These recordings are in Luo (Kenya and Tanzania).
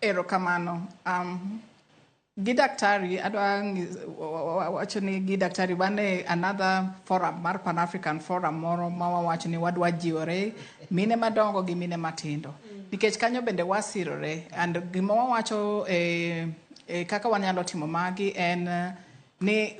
Erokamano. Gi daktari adwa wacho ni gi daktari wan e another forum mar Pan African Forum moro ma wawacho ni wadwa jiwore mine madongo gi mine matindo. Nikech kanyo bende wasirore and gima wawacho e kaka wanyalo timo magi en ni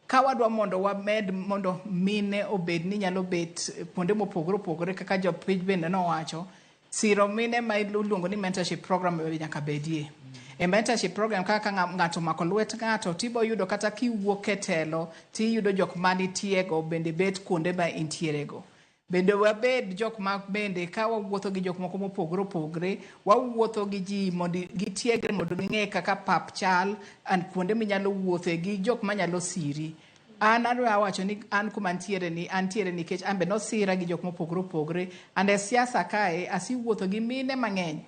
ka wadwa mondo wamed mondo mine obed ni nyalo bet kuonde mopogore opogore kaka jopiny bende nowacho siro mine ma iluongo ni mentorship program bende nyaka bedie. E mentorship program kaka ng'ato omako lwet ng'ato tibo yudo kata kiwuok e telo tiyudo jok manitiego bende bet kuonde ma intiere go. Bende wabed jok ma bende ka wawuotho gi jok moko mopogore opogore, wawuotho gi ji mondo gitiegre mondo ging'e kaka pap chal and kuonde minyalo wuothe gi jok manyalo siri. An adwa wacho ni an kuma ntiere ni antiere nikech an be nosira gi jok mopogore opogore and e siasa kae asewuotho gi mine mang'eny.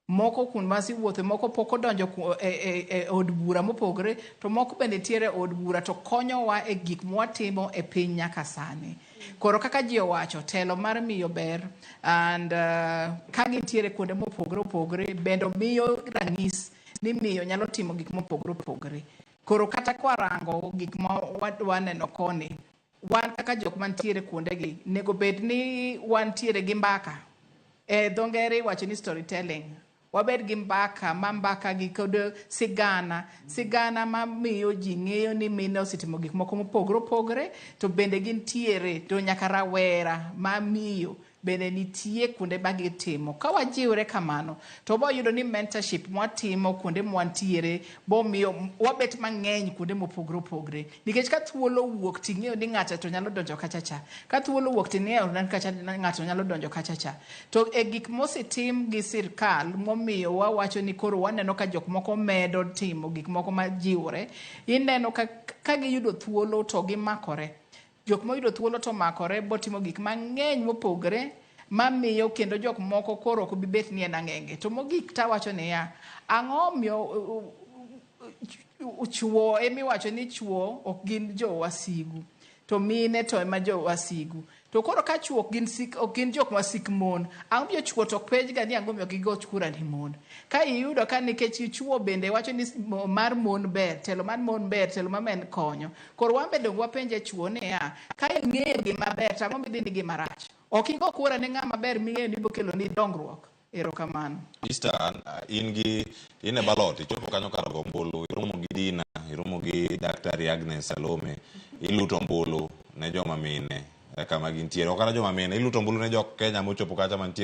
Moko kuond masewuothe moko pok odonjo e od bura mopogore to moko bende nitiere e od bura to konyowa e gik mwatimo e piny nyaka sani. Koro kaka ji owacho telo mar miyo ber and ka gintiere kuonde mopogore opogore bende miyo ranyis ni miyo nyalo timo gik mopogore opogore. Koro kata kwarango gik ma wadwa neno koni, wan kaka jok mantiere kuondegi, nego bed ni wantiere gi mbaka. E dho ngere iwacho ni storytelling. Wabed gi mbaka ma mbaka gi kod sigana, sigana mamiyo ji ng'eyo ni mine osetimo gik moko mopogore opogore to bende gintiere to nyaka rawera ma miyo bende nitie kuonde ma gitimo. Ka wajiwre kamano to wabo yudo ni mentorship mwatimo kuonde mwantiere bomiyo wabet mang'eny kuonde mopogore opogore. Nikech ka thuolo owuok ting'eyo ni ng'acha to nyalo donjo kacha cha. Ka thuolo owuok ting'eyo ni kacha ng'ato nyalo donjo kacha cha. To e gik mosetim gi sirkal momiyo wawacho ni koro waneno ka jok moko medo timo gik moko majiwore, ineno ka giyudo thuolo to gimakore. Jok moyudo thuolo to omakore botimo gik mang'eny mopogore mamiyo kendo jok moko koro ok bi bet ni en ang'enge. To mogik tawacho niya, ang'o omiyo chuo emiwacho ni chuo ok gin jo wasigu to mine to ema jo wasigu. To koro ka chuo ok gin jok wasik mon, ang'o miyo chuo to ok penj ga ni ang'o miyo gigo kura ni mon. Ka iyudo ka nikech chuo bende wacho ni mar mon ber, telo mar mon ber, telo mar men konyo. Koro wan bende wapenje chuo niya, ka ing'eyo gima ber to ang'o midhi ni gima rach? Ok igo kura ne ng'ama ber ming'eyo ni biro keloni dongruok. Erokamano. Easter, in gi in e ballot ichopo kanyo kar go ombulu iromo gi Dina iromo gi Daktari Agnes Salome iluto ombulu ne joma mine kama gintiere ok kata joma mine iluto ombulu ne jok Kenya mochopo kacha mantiere.